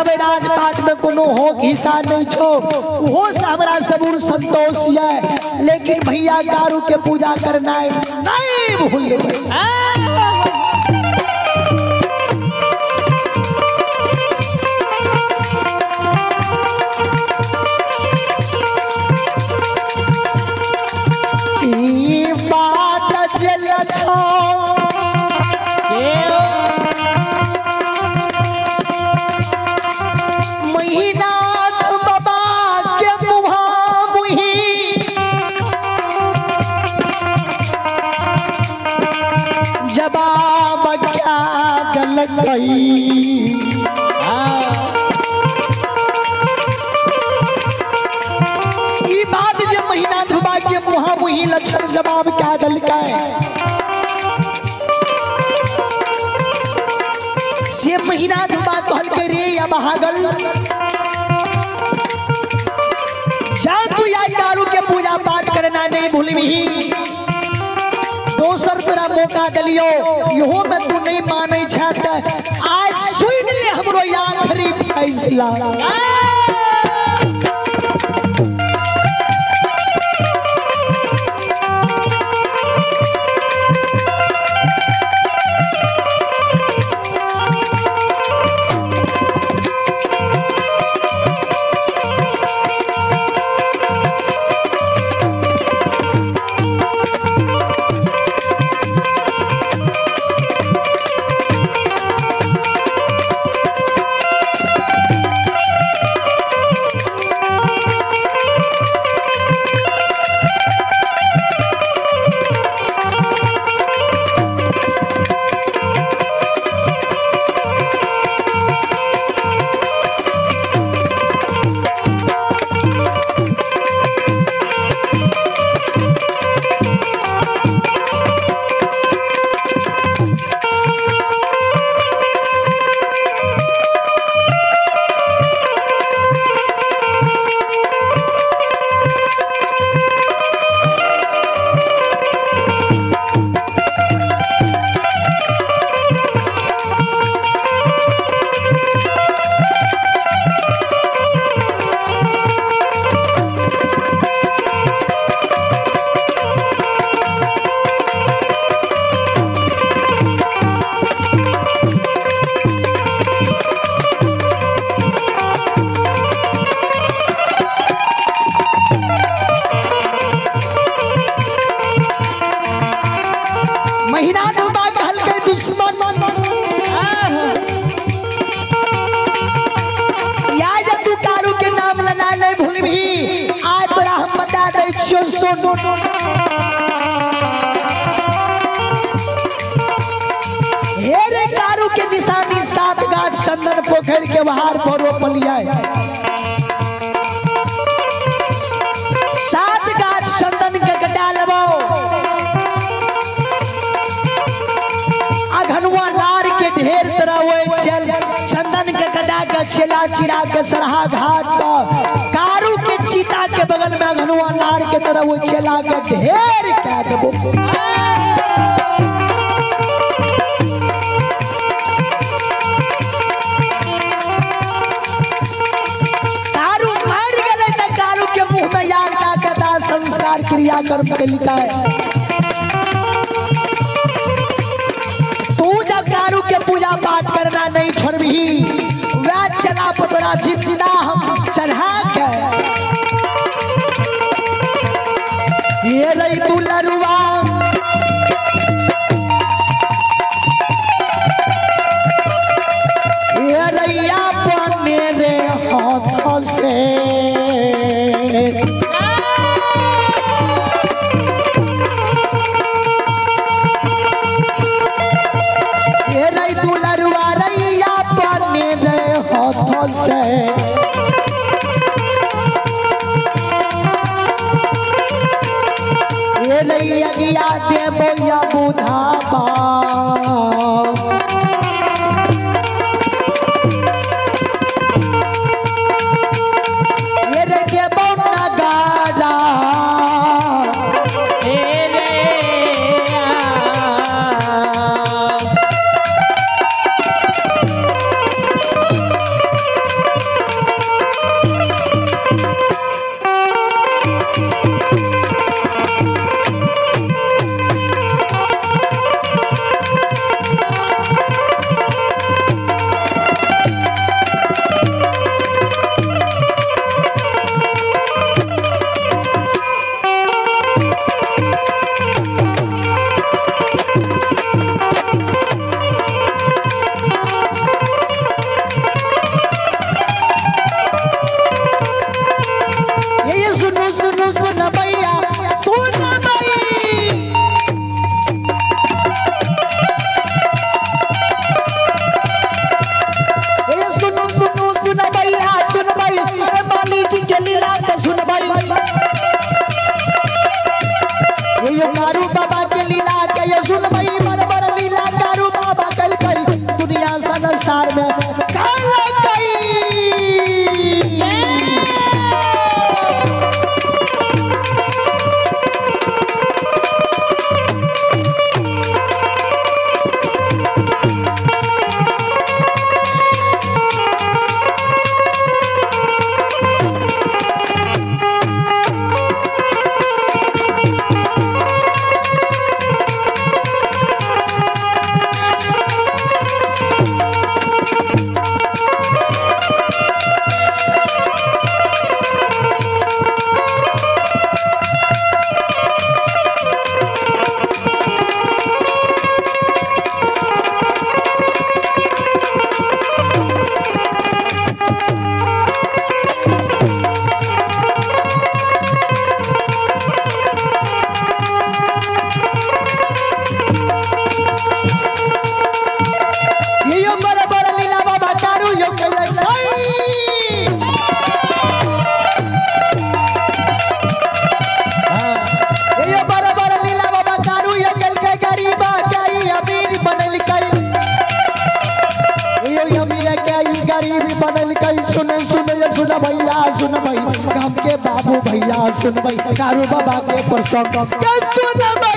लेबै राजपाट में कोनो होक हिस्सा नहीं छो, ओहो से हमरा सबूर संतोष ये, लेकिन भैया कारू के पूजा करना नहीं भूलबै। ई बात जे महीना धुबा के मुहा मुही लक्षण जवाब क्या दलकै से महीना धुबा कहलकै रे या बहागल जा तू या कारू के पूजा पाठ करना नहीं भूलबही, दोसर तोरा मौका दिलियो इहो में तू नहीं मानै छ त आज सुन ले हमरो आखिरी फैसला। हेरे कारू के निशानी 7 गाछ चंदन पोखर के बाहर पर रोपलिए, 7 गाछ चंदन के कटा लेबो, अघनुआ नार के ढेर तरह चल चंदन के कटा के छेला चिरा के सरहा घाट पर कारू के चीता के बगल में अघनुआ नार के तरह वो छेला के ढेर कह देबो। कारू मर गए त कारू के मुंह में याद का दाह संस्कार क्रिया कर्म के लिखा है। तू जब कारू के पूजा पाठ करना नहीं छोड़बही वह चला पतोरा जितना हम चढ़ा के ये रही तू लरुआ ये रैया बने रे हाथ से ये रही तू लरुआ रैया बने रे हाथ से ये रैया गिया देबो या बुधाबा भैया सुनबै कारू बाबा के प्रसंग के सुनबै।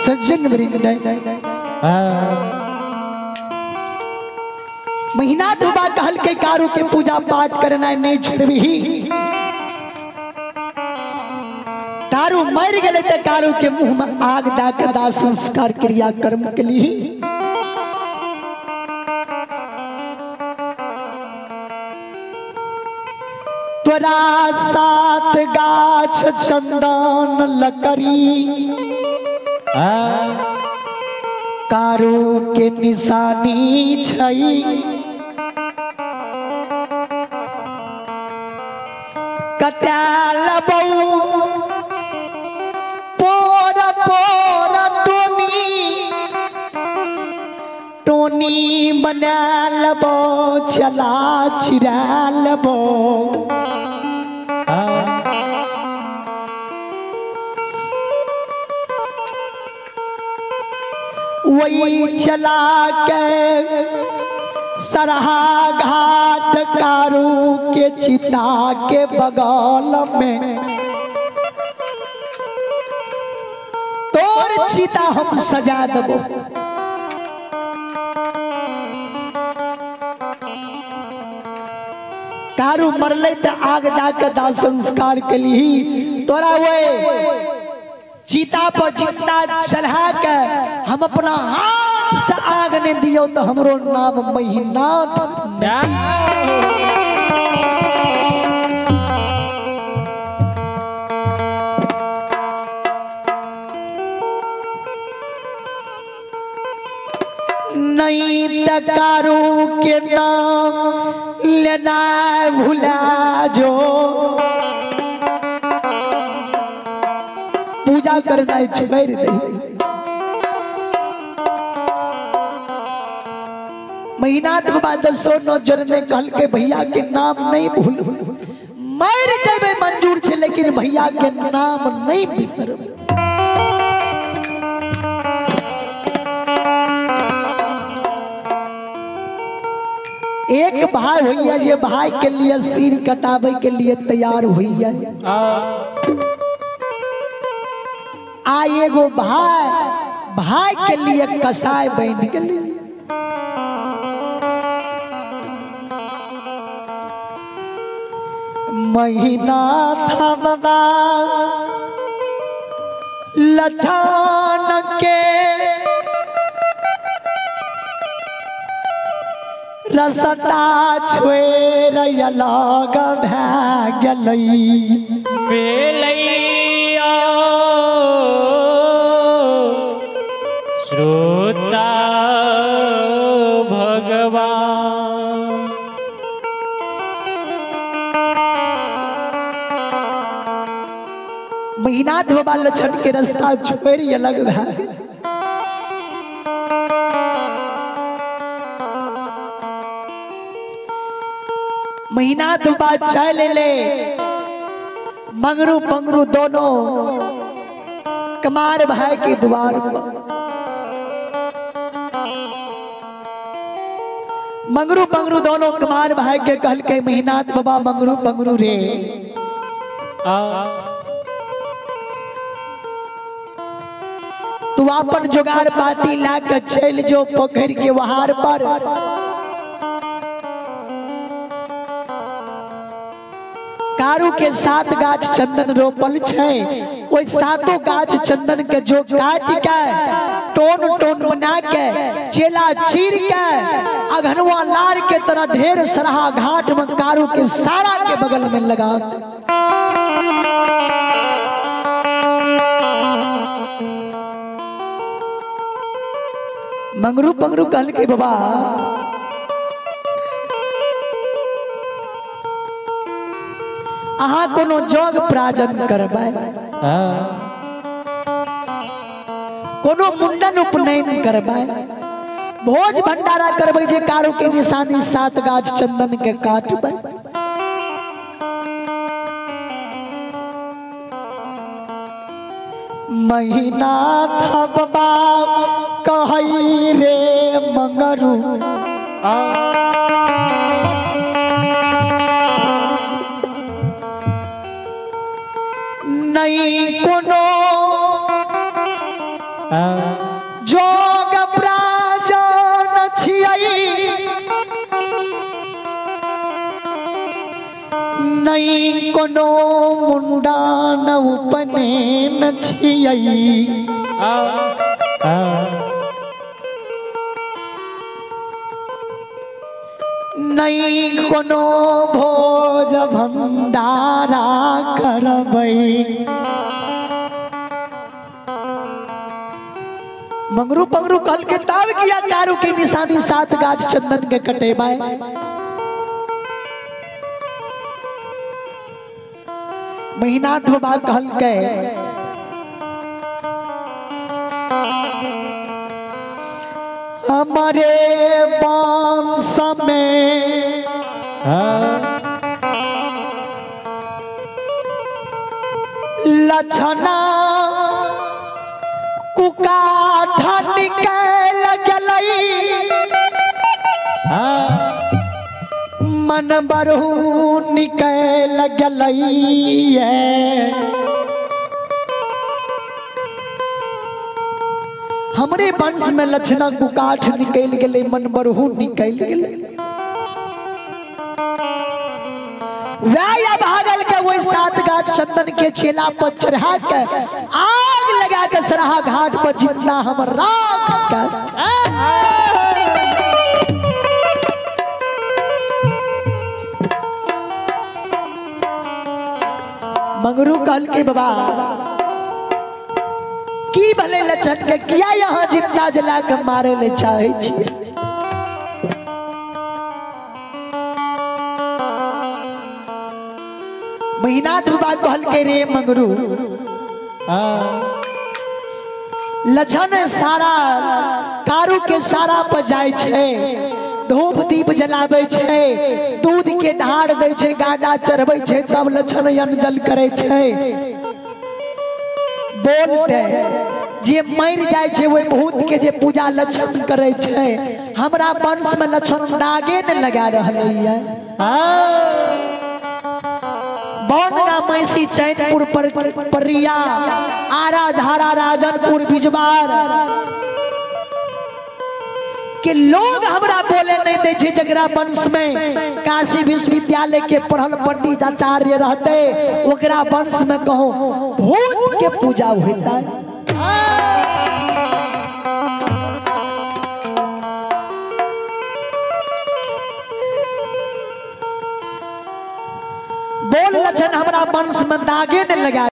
सज्जन वृंद महीना दुबा कहल के कारू के पूजा पाठ करना नहीं छोड़बी। कारू मर गए तो कारू के मुंह में आग दा के दाह संस्कार क्रिया कर्म के लिए तोरा सात गाछ चंदन लकड़ी कारू के निशानी छई कटा लबऊ पोर पोर टोनी टोनी बना लबो चला चिरा लबो। वही चला के सरहा घाट कारू के चिता के बगल में तोर चिता हम सजा दबो। कारू मरले तो आग दा के दाह संस्कार के लिए तोरा वे चिता पर जितना चढ़ा के हम अपना हाथ से आग ने दियो तो हमरो नाम महिनाथ। नहीं त कारू के नाम लेना भुला जो पूजा करना छोड़ दे। महीनाथ बाबा दसो नजर ने कहल के भैया के नाम नहीं भूल, मर जाबे मंजूर छे लेकिन भैया के नाम नहीं बिसरब। एक भाई होइया जे भाई के लिए सिर कटावे के लिए तैयार होइया, आ एगो भाई भाई के लिए कसाई बन गेलै। महीना था बाबा लछन के रसता छोड़ अलग भै गेलै। बेलैया श्रोता भगवान महीनाथ बाबा लछन के रास्ता छोड़ अलग भै गेलै। महीनाथ बाबा चल ले मंगरू पंगरू दोनों कमार भाई के द्वार पर। मंगरू पंगरू दोनों कुमार भाई के कहल के महिनाथ बाबा मंगरू पंगरू रे तू अपन जुगाड़ पाती ला के चल जो पोखर के वहार पर। कारू के 7 गाछ चंदन रोपल छै, ओहि 7 गाछ चंदन के जो काट के टोन टोन बना के चेला चीर के अघनवा लार के तरह ढेर सरहा घाट में कारू के सारा के बगल में लगा। मंगरू पंगरू कहल के बाबा अहाँ कोनो जग प्राजन करबै, कोनो मुंडन उपनयन करबै, भोज भंडारा करबै जे कारू के निशानी 7 गाछ चंदन के काटबै। महीना बाबा कहई रे मंगरू नहीं कोनो जोग प्राजन छियै, नहीं कोनो मुंडन उपनयन छियै, नहीं कोनो भोज भंडारा करबै। मंगरू पंगरू कहल के ताव किया कारू की निशानी 7 गाछ चंदन के कटेबै। महीनाथ बाबा कहल के हमारे वंश में लछना कुकाठ निकल गेलै, मन बरहू निकल गेलै। हमरे वंश में लछना कुकाठ निकल गेलै, मन बरहू निकल गेलै। वह भागल के वही 7 गाछ चंदन के चेला पर चढ़ा के आग लगा के सराहा घाट पर जितना हम राख के मंगरू कहल के बाबा की भले लछन के किया यहाँ जितना जला के मारे ले चाहे छी। महीनाथ बाबा कहल के रे मंगरू लछन सारा कारू के सारा पर जाय छै, धूप दीप जलाबै छै, दूध के ढार दै छै, गाजा चढ़बै छै, तब लछन अन्न जल करै छै। बोलते जे मर जाय छै वही भूत के जे पूजा लछन करै छै, हमरा वंश में लछन दागे न लगा रहलै है। बनगा मैसी चैनपुर पर परिया आरा झारा राजनपुर बिजवार के लोग हमरा बोले नहीं दे छै, जकरा वंश में काशी विश्वविद्यालय के पढ़ल पंडित आचार्य रहते ओकरा वंश में कहो भूत के पूजा होता। बोल लछन हमरा वंश में दागे न लगा।